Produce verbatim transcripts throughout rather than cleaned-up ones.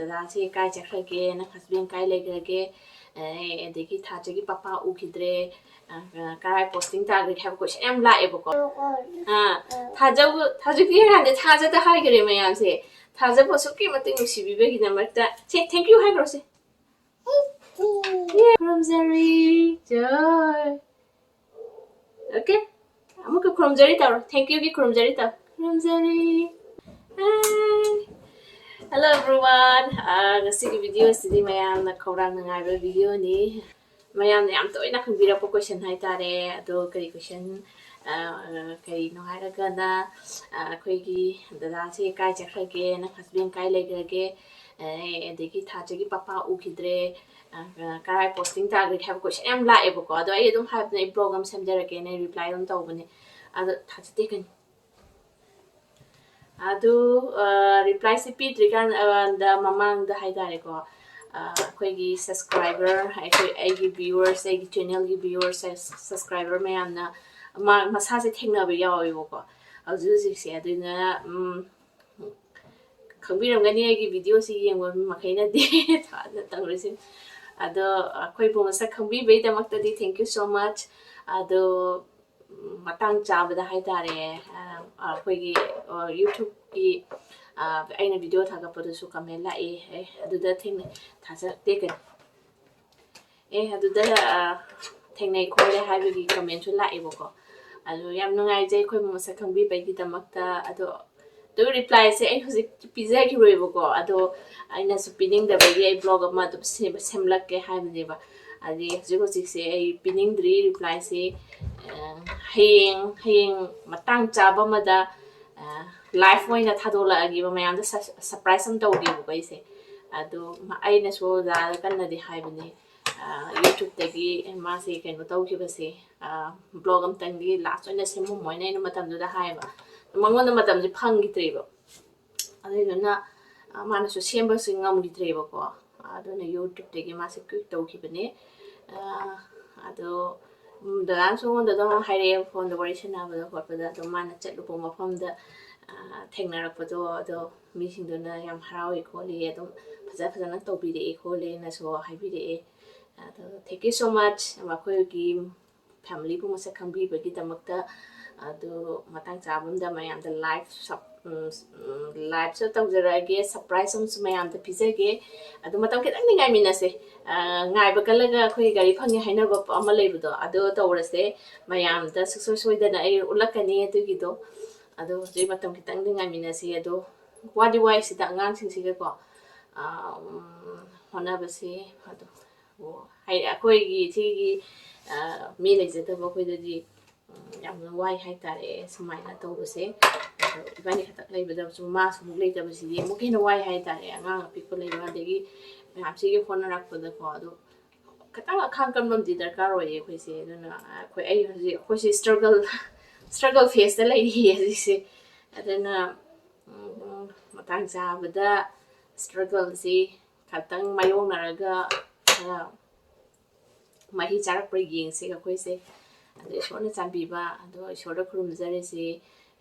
ꯗꯗꯥꯁꯦ ꯀꯥꯏ ꯆꯠꯈ꯭ꯔꯒꯦ, ꯅꯪ ꯍꯁꯕꯦꯟ ꯀꯥꯏ ꯂꯩꯈ꯭ꯔꯒꯦ, ꯑꯦ, ꯑꯗꯒꯤ ꯊꯥꯖꯒꯤ ꯄꯄꯥ ꯎꯈꯤꯗ꯭ꯔꯦ, ꯑ, ꯀꯔꯥꯏ ꯄꯣꯁꯇꯤꯡ ꯇꯥꯈ꯭ꯔꯒꯦ ꯍꯥꯏꯕ ꯀꯣꯏꯁꯟ ꯌꯥꯝ ꯂꯥꯛꯑꯦꯕꯀꯣ꯫ ꯑꯥ, ꯊꯥꯖꯕꯨ, ꯊꯥꯖ ꯄꯤꯔꯀꯥꯟꯗ ꯊꯥꯖꯗ ꯍꯥꯏꯈ꯭ꯔꯦ ꯃꯌꯥꯝꯁꯦ꯫ ꯊꯥꯖꯕꯨ ꯑꯁꯨꯛꯀꯤ ꯃꯇꯤꯛ ꯅꯨꯡꯁꯤꯕꯤꯕꯒꯤꯗꯃꯛꯇ ꯁꯦ, thank you ꯍꯥꯏꯈ꯭ꯔꯣꯁꯦ꯫ ꯌꯦ, ꯈꯨꯔꯨꯝꯖꯔꯤ꯫ ꯖꯣꯏ꯫ Okay? ꯑꯃꯨꯛꯀ ꯈꯨꯔꯨꯝꯖꯔꯤ ꯇꯧꯔꯣ꯫ Thank youꯒꯤ ꯈꯨꯔꯨꯝꯖꯔꯤ ꯇꯧ꯫ ꯈꯨꯔꯨꯝꯖꯔꯤ꯫ Hi. Hello everyone. ꯑꯥ, ꯉꯁꯤꯒꯤ video ꯑꯁꯤꯗꯤ ꯃꯌꯥꯝꯅ ꯈꯧꯔꯥꯡꯅ ꯉꯥꯏꯕ videoꯅꯤ꯫ ꯃꯌꯥꯝꯅ ꯌꯥꯝ ꯇꯣꯏꯅ ꯍꯪꯕꯤꯔꯛꯄ question ꯍꯥꯏꯇꯥꯔꯦ꯫ ꯑꯗꯣ ꯀꯔꯤ question, ꯑꯥ, ꯀꯔꯤꯅꯣ ꯍꯥꯏꯔꯒꯅ, ꯑꯥ, ꯑꯩꯈꯣꯏꯒꯤ ꯗꯗꯥꯁꯦ ꯀꯥꯏ ꯆꯠꯈ꯭ꯔꯒꯦ, ꯅꯪ husband ꯀꯥꯏ ꯂꯩꯈ꯭ꯔꯒꯦ, ꯑꯦ, ꯑꯗꯒꯤ ꯊꯥꯖꯒꯤ ꯄꯄꯥ ꯎꯈꯤꯗ꯭ꯔꯦ, ꯑ, ꯀꯔꯥꯏ ꯄꯣꯁꯇꯤꯡ ꯇꯥꯈ꯭ꯔꯒꯦ ꯍꯥꯏꯕ ꯀꯣꯏꯁꯟ ꯌꯥꯝ ꯂꯥꯛꯑꯦꯕꯀꯣ꯫ ꯑꯗꯣ ꯑꯩ ꯑꯗꯨꯝ ꯍꯥꯏꯕꯅꯦ, ꯑꯩ ꯕ꯭ꯂꯣꯒ ꯑꯃ ꯁꯦꯝꯖꯔꯛꯀꯦꯅ, ꯑꯩ ꯔꯤꯄ꯭ꯂꯥꯏ ꯑꯗꯨꯝ ꯇꯧꯕꯅꯦ꯫ ꯑꯗꯣ ꯊꯥꯖꯗꯦ ꯀꯩꯅꯣ꯫ ꯑꯗꯨ, ꯑ, ꯔꯤꯄ꯭ꯂꯥꯏꯁꯦ ꯄꯤꯗ꯭ꯔꯤꯀꯥꯟꯗ, ꯃꯃꯥꯡꯗ ꯍꯥꯏꯇꯥꯔꯦꯀꯣ, ꯑ, ꯑꯩꯈꯣꯏꯒꯤ ꯁꯕꯁꯀ꯭ꯔꯥꯏꯕꯔ, ꯑꯩꯈꯣꯏ, ꯑꯩꯒꯤ ꯚ꯭ꯌꯨꯋꯔꯁ, ꯑꯩꯒꯤ ꯆꯦꯅꯦꯜꯒꯤ ꯚ꯭ꯌꯨꯋꯔꯁ, ꯁꯕꯁꯀ꯭ꯔꯥꯏꯕꯔ ꯃꯌꯥꯝꯅ ꯃꯥ, ꯃꯁꯥꯁꯦ ꯊꯦꯡꯅꯕ ꯌꯥꯎꯋꯦꯕꯀꯣ꯫ ꯍꯧꯖꯤꯛ ꯍꯧꯖꯤꯛꯁꯦ꯫ ꯑꯗꯨꯅ, ꯎꯝ, ꯈꯪꯕꯤꯔꯝꯒꯅꯤ ꯑꯩꯒꯤ videoꯁꯤ ꯌꯦꯡꯕ ꯃꯈꯩꯅꯗꯤ꯫ ꯊꯥꯖ ꯇꯧꯔꯤꯁꯦ꯫ ꯑꯗꯣ ꯑꯩꯈꯣꯏꯕꯨ ꯃꯁꯛ ꯈꯪꯕꯤꯕꯩꯗꯃꯛꯇꯗꯤ thank you so much꯫ ꯑꯗꯣ, ꯎꯝ, ꯃꯇꯥꯡ ꯆꯥꯕꯗ ꯍꯥꯏꯇꯥꯔꯦ, ꯑ, ꯑꯩꯈꯣꯏꯒꯤ, ꯑ, YouTubeꯀꯤ, ꯑ, ꯑꯩꯅ video ꯊꯥꯒꯠꯄꯗꯁꯨ comment ꯂꯥꯛꯑꯦ꯫ ꯑꯦ, ꯑꯗꯨꯗ ꯊꯦꯡꯅ ꯊꯥꯖꯗꯦ ꯀꯩꯅꯣ꯫ ꯑꯦ, ꯑꯗꯨꯗ, ꯑ, ꯊꯦꯡꯅꯩ ꯈꯣꯠꯂꯦ ꯍꯥꯏꯕꯒꯤ commentꯁꯨ ꯂꯥꯛꯑꯦꯕꯀꯣ꯫ ꯑꯗꯣ ꯌꯥꯝ ꯅꯨꯡꯉꯥꯏꯖꯩ ꯑꯩꯈꯣꯏꯕꯨ ꯃꯁꯛ ꯈꯪꯕꯤꯕꯒꯤꯗꯃꯛꯇ꯫ ꯑꯗꯣ, ꯑꯗꯨ ꯔꯤꯄ꯭ꯂꯥꯏꯁꯦ ꯑꯩ ꯍꯧꯖꯤꯛ ꯄꯤꯖꯈꯤꯔꯣꯏꯕꯀꯣ꯫ ꯑꯗꯣ ꯑꯩꯅꯁꯨ ꯄꯤꯅꯤꯡꯗꯕꯒꯤ ꯑꯩ ꯕ꯭ꯂꯣꯒ ꯑꯃ ꯑꯗꯨꯝ ꯁꯦꯝ-, ꯁꯦꯝꯂꯛꯀꯦ ꯍꯥꯏꯕꯅꯦꯕ꯫ ꯑꯗꯨꯗꯤ ꯍꯧꯖꯤꯛ ꯍꯧꯖꯤꯛꯁꯦ ꯑꯩ ꯄꯤꯅꯤꯡꯗ꯭ꯔꯤ ꯔꯤꯄ꯭ꯂꯥꯏꯁꯦ꯫ ꯑ, ꯍꯌꯦꯡ, ꯍꯌꯦꯡ ꯃꯇꯥꯡ ꯆꯥꯕ ꯑꯃꯗ, ꯑ, ꯂꯥꯏꯐ ꯑꯣꯏꯅ ꯊꯥꯗꯣꯛꯂꯛꯑꯒꯦꯕ, ꯃꯌꯥꯝꯗ ꯁꯔ-, ꯁꯔꯄ꯭ꯔꯥꯏꯁ ꯑꯃ ꯇꯧꯒꯦꯕꯀꯣ ꯑꯩꯁꯦ꯫ ꯑꯗꯣ ꯃ-, ꯑꯩꯅꯁꯨ ꯑꯣꯖꯥꯗ ꯀꯟꯅꯗꯤ ꯍꯥꯏꯕꯅꯦ, ꯑ, YouTubeꯇꯒꯤ ꯃꯥꯁꯦ ꯀꯩꯅꯣ ꯇꯧꯈꯤꯕꯁꯦ, ꯑ, ꯕ꯭ꯂꯣꯒ ꯑꯝꯇꯪꯗꯤ ꯂꯥꯁ ꯑꯣꯏꯅ ꯁꯦꯝꯃꯝꯃꯣꯅ ꯑꯩꯅ ꯃꯇꯝꯗꯨꯗ ꯍꯥꯏꯌꯦꯕ꯫ ꯃꯉꯣꯟꯗ ꯃꯇꯝꯁꯦ ꯐꯪꯈꯤꯗ꯭ꯔꯦꯕ꯫ ꯑꯗꯨꯗꯨꯅ, ꯑ, ꯃꯥꯅꯁꯨ ꯁꯦꯝꯕꯁꯨ ꯉꯝꯈꯤꯗ꯭ꯔꯦꯕꯀꯣ꯫ ꯑꯗꯨꯅ YouTubeꯇꯒꯤ ꯃꯥꯁꯦ quit ꯇꯧꯈꯤꯕꯅꯦ꯫ ꯑ, ꯑꯗꯣ, ꯎꯝ, ꯗꯗꯥꯅꯁꯨ ꯑꯩꯉꯣꯟꯗ ꯑꯗꯨꯝ ꯍꯥꯏꯔꯛꯑꯦ, ꯐꯣꯟꯗ ꯋꯥꯔꯤ ꯁꯥꯟꯅꯕꯗ ꯈꯣꯠꯄꯗ, ꯑꯗꯨꯝ ꯃꯥꯅ ꯆꯠꯂꯨꯕ ꯃꯐꯝꯗ, ꯑ, ꯊꯦꯡꯅꯔꯛꯄꯗꯣ, ꯑꯗꯣ ꯃꯤꯁꯤꯡꯗꯨꯅ ꯌꯥꯝ ꯍꯔꯥꯎꯏ ꯈꯣꯠꯂꯤ, ꯑꯗꯨꯝ ꯐꯖ ꯐꯖꯅ ꯇꯧꯕꯤꯔꯛꯑꯦ ꯈꯣꯠꯂꯦꯅꯁꯨ ꯍꯥꯏꯕꯤꯔꯛꯑꯦ꯫ ꯑꯗꯣ thank you so much, ꯃꯈꯣꯏꯒꯤ familyꯕꯨ ꯃꯁꯛ ꯈꯪꯕꯤꯕꯒꯤꯗꯃꯛꯇ꯫ ꯑꯗꯨ ꯃꯇꯥꯡ ꯆꯥꯕ ꯑꯃꯗ ꯃꯌꯥꯝꯗ live ꯁꯞ-, ꯎꯝ, ꯎꯝ, liveꯁꯨ ꯇꯧꯖꯔꯛꯑꯒꯦ, surprise ꯑꯃꯁꯨ ꯃꯌꯥꯝꯗ ꯄꯤꯖꯒꯦ꯫ ꯑꯗꯨ ꯃꯇꯝ ꯈꯤꯇꯪꯗꯤ ꯉꯥꯏꯃꯤꯟꯅꯁꯦ꯫ ꯑ, ꯉꯥꯏꯕ ꯀꯜꯂꯒ ꯑꯩꯈꯣꯏ ꯒꯥꯔꯤ ꯐꯪꯉꯦ ꯍꯥꯏꯅꯕ ꯑꯃ ꯂꯩꯕꯗꯣ, ꯑꯗꯨ ꯇꯧꯔꯁꯦ꯫ ꯃꯌꯥꯝꯗ ꯁꯨꯡꯁꯣꯏ ꯁꯣꯏꯗꯅ ꯑꯩ ꯎꯠꯂꯛꯀꯅꯤ ꯑꯗꯨꯒꯤꯗꯣ꯫ ꯑꯗꯣ ꯍꯧꯖꯤꯛ ꯃꯇꯝ ꯈꯤꯇꯪꯗꯤ ꯉꯥꯏꯃꯤꯟꯅꯁꯤ꯫ ꯑꯗꯣ ꯋꯥꯗꯤ ꯋꯥꯏ ꯁꯤꯗ ꯑꯉꯥꯡꯁꯤꯡꯁꯤꯒꯀꯣ, ꯑ, ꯎꯝ, ꯍꯣꯠꯅꯕꯁꯤ꯫ ꯑꯗꯣ ꯑꯣ, ꯍꯥꯏ-, ꯑꯩꯈꯣꯏꯒꯤ ꯁꯤꯒꯤ, ꯑ, ꯃꯤ ꯂꯩꯖꯗꯕ ꯑꯩꯈꯣꯏꯗꯗꯤ, ꯎꯝ, ꯌꯥꯝꯅ ꯋꯥꯏ ꯍꯥꯏꯇꯥꯔꯦ ꯁꯨꯃꯥꯏꯅ ꯇꯧꯕꯁꯦ꯫ ꯑꯗꯣ ꯏꯕꯥꯅꯤ ꯈꯛꯇꯛ ꯂꯩꯕꯗꯁꯨ ꯃꯥꯁꯨ ꯑꯃꯨꯛ ꯂꯩꯇꯕꯁꯤꯗꯤ ꯑꯃꯨꯛꯀ ꯍꯦꯟꯅ ꯋꯥꯏ ꯍꯥꯏꯇꯥꯔꯦ, ꯑꯉꯥꯡ ꯑꯄꯤꯛꯄ ꯂꯩꯕ ꯑꯗꯒꯤ ꯃꯌꯥꯝꯁꯤꯒꯤ ꯍꯣꯠꯅꯔꯛꯄꯗꯀꯣ꯫ ꯑꯗꯣ ꯈꯤꯇꯪ ꯑꯈꯥꯡ ꯀꯟꯕ ꯑꯃꯗꯤ ꯗꯔꯀꯥꯔ ꯑꯣꯏꯌꯦ ꯑꯩꯈꯣꯏꯁꯦ꯫ ꯑꯗꯨꯅ ꯑꯩꯈꯣꯏ, ꯑꯩ ꯍꯧꯖꯤꯛ, ꯑꯩꯈꯣꯏꯁꯦ struggle, struggle phaseꯇ ꯂꯩꯔꯤꯌꯦ ꯍꯧꯖꯤꯛꯁꯦ꯫ ꯑꯗꯨꯅ, ꯎꯝ, ꯃꯇꯥꯡ ꯆꯥꯕꯗ struggleꯁꯤ ꯈꯇꯪ ꯃꯥꯌꯣꯛꯅꯔꯒ ꯈꯔ ꯃꯍꯩ ꯆꯥꯔꯛꯄ꯭ꯔꯥ ꯌꯦꯡꯁꯦ ꯑꯩꯈꯣꯏꯁꯦ꯫ ꯑꯗꯣ ꯏꯁꯣꯔꯅ ꯆꯥꯟꯕꯤꯕ, ꯑꯗꯣ ꯏꯁꯣꯔꯗ ꯈꯨꯔꯨꯝꯖꯔꯤꯁꯤ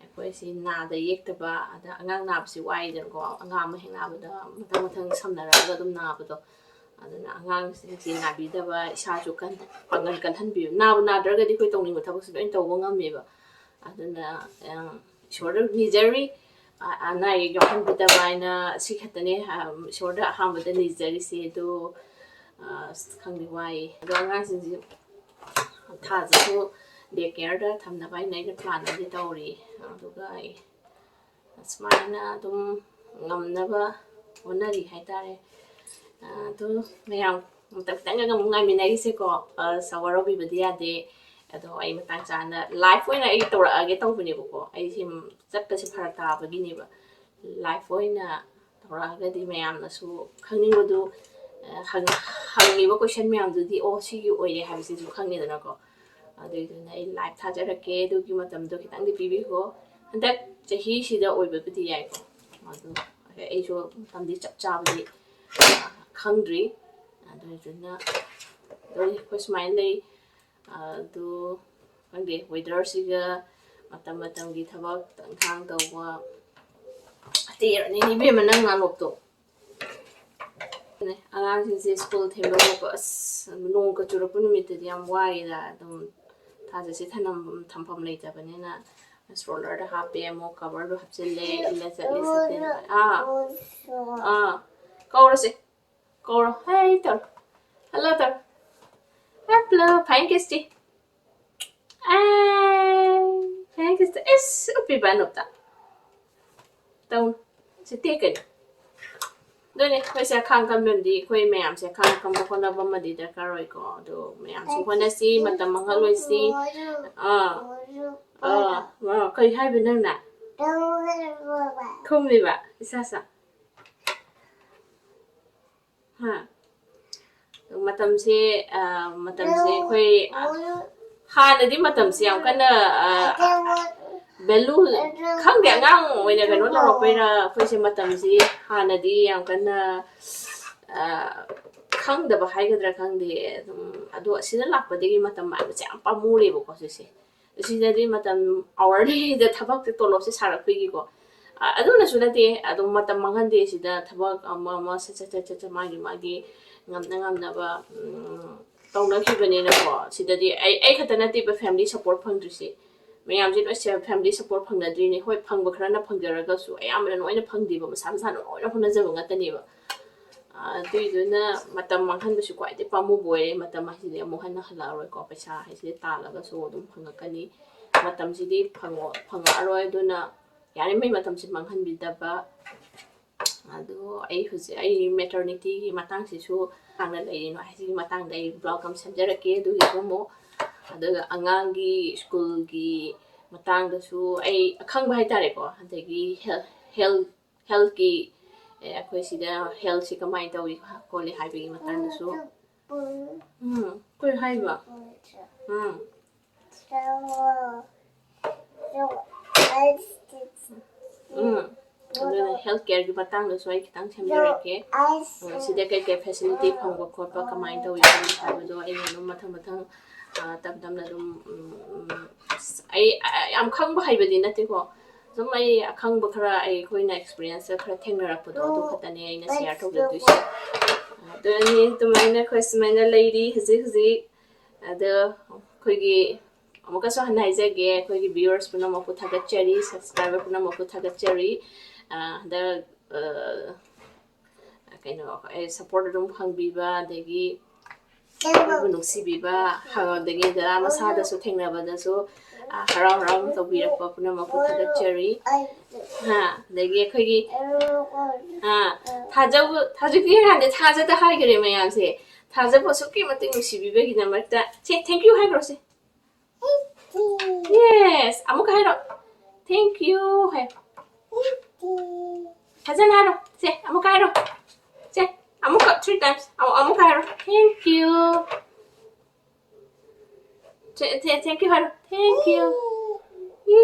ꯑꯩꯈꯣꯏꯁꯤ ꯅꯥꯗ ꯌꯦꯛꯇꯕ, ꯑꯗ ꯑꯉꯥꯡ ꯅꯥꯕꯁꯤ ꯋꯥꯏꯗꯅꯀꯣ, ꯑꯉꯥꯡ ꯑꯃ ꯍꯦꯛ ꯅꯥꯕꯗ ꯃꯊꯪ ꯃꯊꯪ ꯁꯝꯅꯔꯛꯑꯒ ꯑꯗꯨꯝ ꯅꯥꯕꯗꯣ꯫ ꯑꯗꯨꯅ ꯑꯉꯥꯡꯁꯤꯡꯁꯤ ꯅꯥꯕꯤꯗꯕ, ꯏꯁꯥꯁꯨ ꯀꯟ-, ꯄꯥꯡꯒꯜ ꯀꯜꯍꯟꯕꯤꯌꯨ꯫ ꯅꯥꯕꯨ ꯅꯥꯗ꯭ꯔꯒꯗꯤ ꯑꯩꯈꯣꯏ ꯇꯧꯅꯤꯡꯕ ꯊꯕꯛꯁꯤ ꯂꯣꯏ ꯇꯧꯕ ꯉꯝꯃꯦꯕ꯫ ꯑꯗꯨꯅ, ꯑ, ꯏꯁꯣꯔꯗ ꯅꯤꯖꯔꯤ, ꯑ-, ꯑꯅꯥ ꯑꯌꯦꯛ ꯌꯥꯎꯍꯟꯕꯤꯗꯕ ꯍꯥꯏꯅ ꯁꯤ ꯈꯛꯇꯅꯦ, ꯑ, ꯏꯁꯣꯔꯗ ꯑꯍꯥꯟꯕꯗ ꯅꯤꯖꯔꯤꯁꯦ꯫ ꯑꯗꯣ, ꯑ, ꯑꯁ, ꯈꯪꯗꯦ, ꯋꯥꯏꯌꯦ꯫ ꯑꯗꯣ ꯑꯉꯥꯡꯁꯤꯡꯁꯤ ꯊꯥꯁꯤꯁꯨ day careꯗ ꯊꯝꯅꯕ ꯍꯥꯏꯅ ꯑꯩꯅ plan ꯑꯃꯗꯤ ꯇꯧꯔꯤ꯫ ꯑꯗꯨꯒ ꯑꯩ ꯑꯁꯨꯃꯥꯏꯅ ꯑꯗꯨꯝ ꯉꯝꯅꯕ ꯍꯣꯠꯅꯔꯤ ꯍꯥꯏꯇꯥꯔꯦ꯫ ꯑꯗꯨ ꯃꯌꯥꯝ ꯑꯝꯇ ꯈꯤꯇꯪꯒ ꯑꯃꯨꯛ ꯉꯥꯏꯃꯤꯟꯅꯔꯤꯁꯦꯀꯣ꯫ ꯑꯁ, ꯋꯥꯔꯧꯕꯤꯕꯗꯤ ꯌꯥꯗꯦ꯫ ꯑꯗꯣ ꯑꯩ ꯃꯇꯥꯡ ꯆꯥꯅ live ꯑꯣꯏꯅ ꯑꯩ ꯇꯧꯔꯛꯑꯒꯦ ꯇꯧꯕꯅꯦꯕꯀꯣ꯫ ꯑꯩꯁꯦ ꯆꯠꯄꯁꯦ ꯐꯔꯛ ꯇꯥꯕꯒꯤꯅꯦꯕ꯫ Live ꯑꯣꯏꯅ ꯇꯧꯔꯛꯑꯒꯗꯤ ꯃꯌꯥꯝꯅꯁꯨ ꯈꯪꯅꯤꯡꯕꯗꯨ, ꯑ, ꯍꯪ-, ꯍꯪꯉꯤꯕ question ꯃꯌꯥꯝꯗꯨꯗꯤ, ꯑꯣ, ꯁꯤꯒꯤ ꯑꯣꯏꯔꯦ ꯍꯥꯏꯕꯁꯤꯁꯨ ꯈꯪꯉꯦꯗꯅꯀꯣ꯫ ꯑꯗꯨꯏꯗꯨꯅ ꯑꯩ live ꯊꯥꯖꯔꯛꯀꯦ꯫ ꯑꯗꯨꯒꯤ ꯃꯇꯝꯗꯣ ꯈꯤꯇꯪꯗꯤ ꯄꯤꯕꯤꯈꯣ꯫ ꯍꯟꯗꯛ ꯆꯍꯤꯁꯤꯗ ꯑꯣꯏꯕꯕꯨꯗꯤ ꯌꯥꯏꯀꯣ꯫ ꯑꯗꯨ ꯑꯩꯁꯨ ꯃꯇꯝꯗꯤ ꯆꯞ ꯆꯥꯕꯗꯤ, ꯑ, ꯈꯪꯗ꯭ꯔꯤ꯫ ꯑꯗꯨꯗꯨꯅ ꯑꯗꯨꯝ ꯑꯩꯈꯣꯏ ꯁꯨꯃꯥꯏꯅ ꯂꯩ꯫ ꯑꯗꯨ ꯈꯪꯗꯦ, weatherꯁꯤꯒ ꯃꯇꯝ ꯃꯇꯝꯒꯤ ꯊꯕꯛ ꯏꯪꯈꯥꯡ ꯇꯧꯕ, ꯇꯦꯔꯅꯤ ꯏꯕꯦꯝꯃ ꯅꯪ ꯉꯥꯂꯣꯛꯇꯣ꯫ ꯑꯉꯥꯡꯁꯤꯡꯁꯦ ꯁ꯭ꯀꯨꯜ ꯊꯤꯟꯕ ꯈꯣꯠꯄ ꯑꯁ ꯅꯣꯡꯒ ꯆꯨꯔꯛꯄ ꯅꯨꯃꯤꯠꯇꯗꯤ ꯌꯥꯝ ꯋꯥꯏꯌꯦꯗ꯫ ꯑꯗꯨꯝ ꯊꯥꯖꯁꯦ ꯊꯅꯝ ꯊꯝꯐꯝ ꯂꯩꯇꯕꯅꯤꯅ ꯁ꯭ꯇ꯭ꯔꯣꯂꯔꯗ ꯍꯥꯞꯄꯦ, ꯑꯃꯨꯛ ꯀꯕꯔꯗꯣ ꯍꯥꯞꯆꯤꯜꯂꯦ, ꯏꯜꯂ ꯆꯠꯂꯦ ꯁꯠꯇꯤꯟ꯫ ꯑꯥ ꯑꯥ ꯀꯧꯔꯁꯦ꯫ ꯀꯧꯔꯣ꯫ ꯍꯥꯏ ꯇꯧꯔꯣ꯫ ꯍꯜꯂꯣ ꯇꯧꯔꯣ꯫ ꯍꯦꯞꯂꯣ ꯐꯥꯏꯟ ꯀꯤꯁꯇꯤ꯫ ꯑꯥꯏ ꯐꯥꯏꯟ ꯀꯤꯁꯇꯤ꯫ ꯏꯁ ꯎꯞꯄꯤꯕ ꯑꯅꯣꯞꯇ꯫ ꯇꯧꯅꯨ꯫ ꯁꯤ ꯇꯦꯛꯀꯅꯤ꯫ ꯑꯗꯨꯅꯦ ꯑꯩꯈꯣꯏꯁꯦ ꯑꯈꯥꯡ ꯀꯟꯕꯗꯤ ꯑꯩꯈꯣꯏ ꯃꯌꯥꯝꯁꯦ ꯑꯈꯥꯡ ꯀꯟꯕ ꯍꯣꯠꯅꯕ ꯑꯃꯗꯤ ꯗꯔꯀꯥꯔ ꯑꯣꯏꯀꯣ꯫ ꯑꯗꯣ ꯃꯌꯥꯝꯁꯨ ꯍꯣꯠꯅꯁꯤ, ꯃꯇꯝ ꯃꯥꯡꯍꯜꯂꯣꯏꯁꯤ꯫ ꯑꯥ ꯑꯥ ꯑꯥ ꯀꯩ ꯍꯥꯏꯕ ꯅꯪꯅ? ꯈꯨꯝꯃꯤꯕ ꯏꯁꯥ ꯁꯥ꯫ ꯍꯥ꯫ ꯃꯇꯝꯁꯦ ꯑ, ꯃꯇꯝꯁꯦ ꯑꯩꯈꯣꯏ ꯑ, ꯍꯥꯟꯅꯗꯤ ꯃꯇꯝꯁꯦ ꯌꯥꯝ ꯀꯟꯅ ꯚꯦꯂꯨ ꯈꯪꯗꯦ, ꯑꯉꯥꯡ ꯑꯣꯏꯅ ꯀꯩꯅꯣ ꯇꯧꯔꯛꯄꯩꯔ ꯑꯩꯈꯣꯏꯁꯦ ꯃꯇꯝꯁꯤ ꯍꯥꯟꯅꯗꯤ ꯌꯥꯝ ꯀꯟꯅ ꯑ, ꯈꯪꯗꯕ ꯍꯥꯏꯒꯗ꯭ꯔꯥ ꯈꯪꯗꯦ꯫ ꯑꯗꯨꯝ ꯑꯗꯣ ꯑꯁꯤꯗ ꯂꯥꯛꯄꯗꯒꯤ ꯃꯇꯝ ꯃꯥꯡꯕꯁꯦ ꯌꯥꯝ ꯄꯥꯝꯃꯨꯔꯦꯕꯀꯣ ꯁꯤꯁꯦ꯫ ꯁꯤꯗꯗꯤ ꯃꯇꯝ ꯑꯋꯥꯔꯂꯤꯗ ꯊꯕꯛꯁꯦ ꯇꯣꯂꯣꯞꯁꯦ ꯁꯥꯔꯛꯄꯒꯤꯀꯣ꯫ ꯑ, ꯑꯗꯨꯅꯁꯨ ꯅꯠꯇꯦ, ꯑꯗꯨꯝ ꯃꯇꯝ ꯃꯥꯡꯍꯟꯗꯦ ꯁꯤꯗ ꯊꯕꯛ ꯑꯃ ꯑꯃ ꯁꯠ ꯁꯠ ꯁꯠ ꯁꯠ ꯁꯠ ꯃꯥꯒꯤ ꯃꯥꯒꯤ ꯉꯝꯅ ꯉꯝꯅꯕ ꯎꯝ, ꯇꯧꯅꯈꯤꯕꯅꯤꯅꯀꯣ꯫ ꯁꯤꯗꯗꯤ ꯑꯩ ꯑꯩ ꯈꯛꯇ ꯅꯠꯇꯦꯕ ꯐꯦꯃꯤꯂꯤ ꯁꯞꯄꯣꯔꯠ ꯐꯪꯗ꯭ꯔꯤꯁꯦ, ꯃꯌꯥꯝꯁꯦ ꯂꯣꯏ ꯐꯦꯃꯤꯂꯤ ꯁꯞꯄꯣꯔꯠ ꯐꯪꯅꯗ꯭ꯔꯤꯅꯦ꯫ ꯍꯣꯏ ꯐꯪꯕ ꯈꯔꯅ ꯐꯪꯖꯔꯒꯁꯨ ꯑꯌꯥꯝꯕꯅ ꯂꯣꯏꯅ ꯐꯪꯗꯦꯕ, ꯃꯁꯥ ꯃꯁꯥꯅ ꯂꯣꯏꯅ ꯍꯣꯠꯅꯖꯕ ꯉꯥꯛꯇꯅꯦꯕ꯫ ꯑꯗꯨꯏꯗꯨꯅ ꯃꯇꯝ ꯃꯥꯡꯍꯟꯕꯁꯨ ꯈ꯭ꯋꯥꯏꯗꯩ ꯄꯥꯝꯃꯨꯕ ꯑꯣꯏꯔꯦ꯫ ꯃꯇꯝ ꯍꯥꯏꯁꯤꯗꯤ ꯑꯃꯨꯛ ꯍꯟꯅ ꯍꯜꯂꯛꯑꯔꯣꯏꯀꯣ꯫ ꯄꯩꯁꯥ ꯍꯥꯏꯁꯤꯗꯤ ꯇꯥꯜꯂꯒꯁꯨ ꯑꯗꯨꯝ ꯐꯪꯉꯛꯀꯅꯤ꯫ ꯃꯇꯝꯁꯤꯗꯤ ꯐꯪꯉꯛꯑꯔꯣꯏ꯫ ꯑꯗꯨꯅ ꯌꯥꯔꯤꯉꯩ ꯃꯇꯝꯁꯤ ꯃꯥꯡꯍꯟꯕꯤꯗꯕ꯫ ꯑꯗꯨ ꯑꯩ ꯍꯧꯖꯤꯛ ꯑꯩ ꯃꯦꯇꯔꯅꯤꯇꯤꯒꯤ ꯃꯇꯥꯡꯁꯤꯁꯨ ꯍꯥꯟꯅ ꯂꯩꯔꯤꯅꯣ ꯍꯥꯏꯁꯤꯒꯤ ꯃꯇꯥꯡꯗ ꯑꯩ ꯕ꯭ꯂꯣꯒ ꯑꯃ ꯁꯦꯝꯖꯔꯛꯀꯦ꯫ ꯑꯗꯨꯒꯤꯁꯨ ꯑꯃꯨꯛ ꯑꯗꯨꯒ ꯑꯉꯥꯡꯒꯤ ꯁ꯭ꯀꯨꯜꯒꯤ ꯃꯇꯥꯡꯗꯁꯨ ꯑꯩ ꯑꯈꯪꯕ ꯍꯥꯏꯇꯥꯔꯦꯀꯣ꯫ ꯑꯗꯒꯤ ꯍꯦꯜ ꯍꯦꯜ ꯍꯦꯜꯠꯀꯤ ꯑꯩꯈꯣꯏ ꯁꯤꯗ ꯍꯦꯜꯠꯁꯤ ꯀꯃꯥꯏꯅ ꯇꯧꯏ ꯈꯣꯠꯂꯤ ꯍꯥꯏꯕꯒꯤ ꯃꯇꯥꯡꯗꯁꯨ꯫ ꯎꯝ ꯀꯩ ꯍꯥꯏꯕ? ꯎꯝ ꯎꯝ ꯑꯗꯨꯅ ꯍꯦꯜꯠ ꯀꯦꯌꯔꯒꯤ ꯃꯇꯥꯡꯗꯁꯨ ꯑꯩ ꯈꯤꯇꯪ ꯁꯦꯝꯖꯔꯛꯀꯦ꯫ ꯁꯤꯗ ꯀꯩꯀꯩ ꯐꯦꯁꯤꯂꯤꯇꯤ ꯐꯪꯕ ꯈꯣꯠꯄ ꯀꯃꯥꯏꯅ ꯇꯧꯏ ꯈꯣꯠꯂꯤ ꯍꯥꯏꯕꯗꯣ ꯑꯩꯅ ꯑꯗꯨꯝ ꯃꯊꯪ ꯃꯊꯪ ꯇꯞ ꯇꯞꯅ ꯑꯗꯨꯝ ꯑꯩ ꯌꯥꯝ ꯈꯪꯕ ꯍꯩꯕꯗꯤ ꯅꯠꯇꯦꯀꯣ꯫ ꯁꯨꯝ ꯑꯩ ꯑꯈꯪꯕ ꯈꯔ, ꯑꯩꯈꯣꯏꯅ experience ꯈꯔ ꯊꯦꯡꯅꯔꯛꯄꯗꯣ, ꯑꯗꯨ ꯈꯛꯇꯅꯦ ꯑꯩꯅ share ꯇꯧꯖꯗꯣꯏꯁꯦ꯫ ꯑꯗꯨꯅꯤ, ꯑꯗꯨꯃꯥꯏꯅ ꯑꯩꯈꯣꯏ ꯁꯨꯃꯥꯏꯅ ꯂꯩꯔꯤ ꯍꯧꯖꯤꯛ ꯍꯧꯖꯤꯛ꯫ ꯑꯗꯣ ꯑꯩꯈꯣꯏꯒꯤ, ꯑꯃꯨꯛꯀꯁꯨ ꯍꯟꯅ ꯍꯥꯏꯖꯒꯦ, ꯑꯩꯈꯣꯏꯒꯤ viewers ꯄꯨꯝꯅꯃꯛꯄꯨ ꯊꯥꯒꯠꯆꯔꯤ, subscriber ꯄꯨꯝꯅꯃꯛꯄꯨ ꯊꯥꯒꯠꯆꯔꯤ꯫ ꯑ, ꯍꯟꯗꯛ, ꯑ, ꯀꯩꯅꯣ, ꯑꯩ support ꯑꯗꯨꯝ ꯐꯪꯕꯤꯕ, ꯑꯗꯒꯤ ꯑꯩꯈꯣꯏꯕꯨ ꯅꯨꯡꯁꯤꯕꯤꯕ, ꯑꯗꯒꯤ ꯗꯗꯥ ꯃꯁꯥꯗꯁꯨ ꯊꯦꯡꯅꯕꯗꯁꯨ, ꯑ, ꯍꯔꯥꯎ ꯍꯔꯥꯎꯅ ꯇꯧꯕꯤꯔꯛꯄ ꯄꯨꯝꯅꯃꯛꯄꯨ ꯊꯥꯒꯠꯆꯔꯤ꯫ ꯍꯥ, ꯑꯗꯒꯤ ꯑꯩꯈꯣꯏꯒꯤ, ꯑ, ꯊꯥꯖꯕ, ꯊꯥꯖꯕꯤꯔꯀꯥꯟꯗ ꯊꯥꯖꯗ ꯍꯥꯏꯈꯔꯦ ꯃꯌꯥꯝꯁꯦ꯫ ꯊꯥꯖꯕ ꯑꯁꯨꯛꯀꯤ ꯃꯇꯤꯛ ꯅꯨꯡꯁꯤꯕꯤꯕꯒꯤꯗꯃꯛꯇ꯫ ꯁꯦ, thank you ꯍꯥꯏꯈ꯭ꯔꯣ ꯁꯦ꯫ Yes, ꯑꯃꯨꯛꯀ ꯍꯥꯏꯔꯣ꯫ Thank you ꯍꯥꯏ꯫ ꯐꯖꯅ ꯍꯥꯏꯔꯣ꯫ ꯁꯦ, ꯑꯃꯨꯛꯀ ꯍꯥꯏꯔꯣ꯫ ꯁꯦ, ꯑꯃꯨꯛꯀ three times꯫ ꯑꯃꯨꯛ, ꯑꯃꯨꯛꯀ ꯍꯥꯏꯔꯣ꯫ Thank you꯫ Say, say, thank you ꯍꯥꯏꯔꯣ꯫ Thank you꯫ ꯌꯦ꯫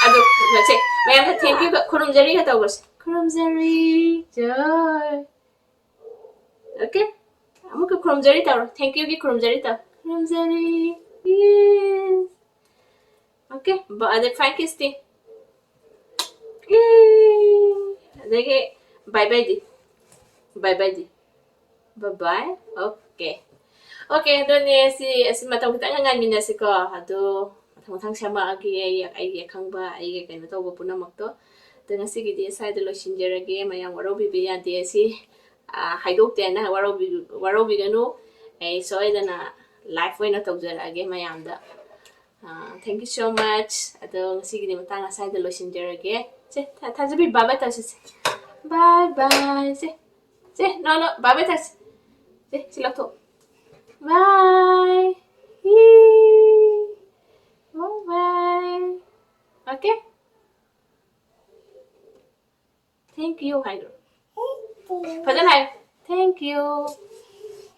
ꯑꯗꯨ, ꯁꯦ, ꯃꯌꯥꯝꯅ thank you ꯒ ꯈꯨꯔꯨꯝꯖꯔꯤꯒ ꯇꯧꯕꯁꯦ꯫ ꯈꯨꯔꯨꯝꯖꯔꯤ꯫ ꯖꯣꯏ꯫ Okay? ꯑꯃꯨꯛꯀ ꯈꯨꯔꯨꯝꯖꯔꯤ ꯇꯧꯔꯣ꯫ Thank you ꯒꯤ ꯈꯨꯔꯨꯝꯖꯔꯤ ꯇꯧꯔꯣ꯫ ꯈꯨꯔꯨꯝꯖꯔꯤ꯫ Yes. Okay? ꯕ-, ꯑꯗꯩ fine kiss ꯇꯤ꯫ ꯌꯦ꯫ ꯑꯗꯒꯤ bye bye ꯗꯤ꯫ Bye bye ꯗꯤ꯫ Bye bye. Okay. Okay, ꯑꯗꯨꯅꯦ ꯁꯤ, ꯑꯁꯤ ꯃꯇꯝ ꯈꯤꯇꯪ ꯉꯥꯏꯃꯤꯟꯅꯁꯤꯀꯣ꯫ ꯑꯗꯨ ꯃꯊꯪ ꯃꯊꯪ ꯁꯦꯝꯃꯛꯑꯒꯦ ꯑꯩ, ꯑꯩꯒꯤ ꯑꯈꯪꯕ, ꯑꯩꯒꯤ ꯀꯩꯅꯣ ꯇꯧꯕ ꯄꯨꯝꯅꯃꯛꯇꯣ꯫ ꯑꯗꯣ ꯉꯁꯤꯒꯤꯗꯤ ꯁ꯭ꯋꯥꯏꯗ ꯂꯣꯏꯁꯤꯟꯖꯔꯒꯦ꯫ ꯃꯌꯥꯝ ꯋꯥꯔꯧꯕꯤꯕ ꯌꯥꯗꯦ꯫ ꯑꯁꯤ, ꯑ, ꯍꯥꯏꯗꯣꯛꯇꯦꯅ ꯋꯥꯔꯧꯕꯤ-, ꯋꯥꯔꯧꯕꯤꯒꯅꯨ꯫ ꯑꯩ ꯁꯣꯏꯗꯅ live ꯑꯣꯏꯅ ꯇꯧꯖꯔꯛꯑꯒꯦ ꯃꯌꯥꯝꯗ꯫ ꯑ, thank you so much. ꯑꯗꯣ ꯉꯁꯤꯒꯤꯗꯤ ꯃꯇꯥꯡ ꯑꯁ꯭ꯋꯥꯏꯗ ꯂꯣꯏꯁꯤꯟꯖꯔꯒꯦ꯫ ꯁꯦ, ꯊꯥ-, ꯊꯥꯖꯕꯤ, bye bye ꯇꯧꯁꯤ ꯁꯦ꯫ Bye bye ꯁꯦ꯫ ꯁꯦ, no, no, bye bye ꯇꯧꯁꯤ꯫ ꯁꯦ, ꯁꯤ ꯂꯧꯊꯣꯛ꯫ Bye. ꯌꯦ꯫ Bye bye. Okay? Thank you ꯍꯥꯏꯈ꯭ꯔꯣ꯫ ꯐꯖꯅ ꯍꯥꯏꯌꯨ꯫ Thank you.